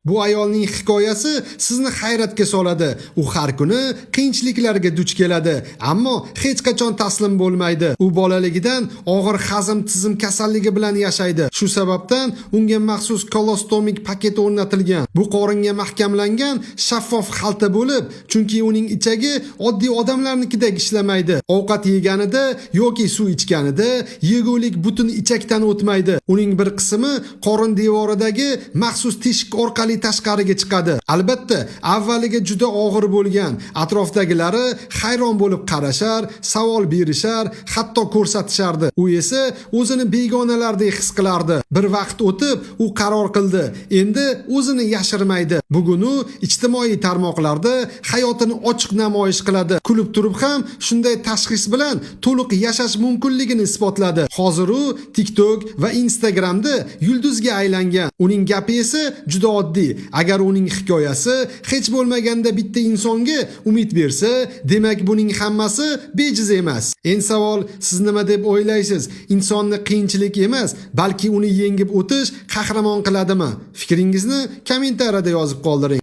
Bu ayolning hikoyasi sizni hayratga soladi. U har kuni qiyinchiliklarga duch keladi, ammo hech qachon taslim bo'lmaydi. U bolaligidan og'ir hazm tizim kasalligi bilan yashaydi. Shu sababdan unga maxsus kolostomik paket o'rnatilgan. Bu qoringa mahkamlangan shaffof xalta bo'lib, chunki uning ichagi oddiy odamlarnikidek ishlamaydi. Ovqat yeganida yoki suv ichganida yegulik butun ichakdan o'tmaydi. Uning bir qismi qorin devoridagi maxsus teshik orqali tashqariga chiqadi. Albatta, avvaliga juda og'ir bo'lgan. Atrofdagilari hayron bo'lib qarashar, savol berishar, hatto ko'rsatishardi. U esa o'zini begonalardek his qilardi. Bir vaqt o'tib, u qaror qildi. Endi o'zini yashirmaydi. Bugun u ijtimoiy tarmoqlarda hayotini ochiq namoyish qiladi. Kulib turib ham shunday tashxis bilan to'liq yashash mumkinligini isbotladi. Hozir u TikTok va Instagramda yulduzga aylangan. Uning gapi esa juda oddiy. Agar uning hikoyasi hech bo'lmaganda bitta insonga umid bersa, demak buning hammasi bejiz emas. Endi savol, siz nima deb o'ylaysiz? Insonni qiyinchilik emas, balki uni yengib o'tish qahramon qiladimi? Fikringizni kommentariyada yozib qoldiring.